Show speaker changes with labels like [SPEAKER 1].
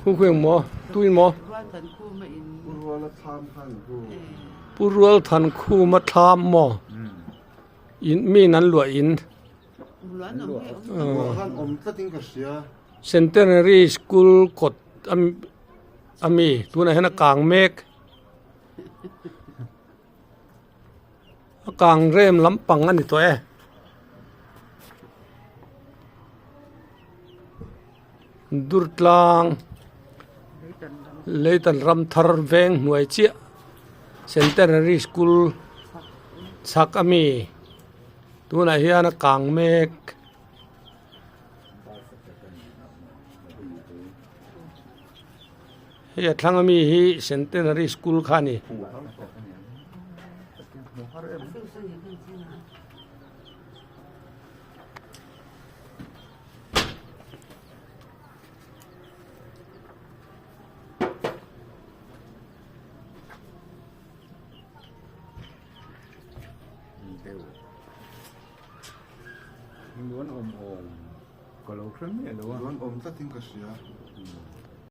[SPEAKER 1] Khu khu eng maw? Tuin maw? Pu Rual Than Khuma thlam maw? In mi in an luah in. Centenary School kawt a mi tunah hian a kang mek. A kang rem lampang a ni tawh e. Durtlang Leitan ram thar veng hnuai chiah Centenary School chhak a mi tunah hian a kang mek. Hei a thlang ami hi Centenary School kha a ni.
[SPEAKER 2] Ka lo hre miah lo a.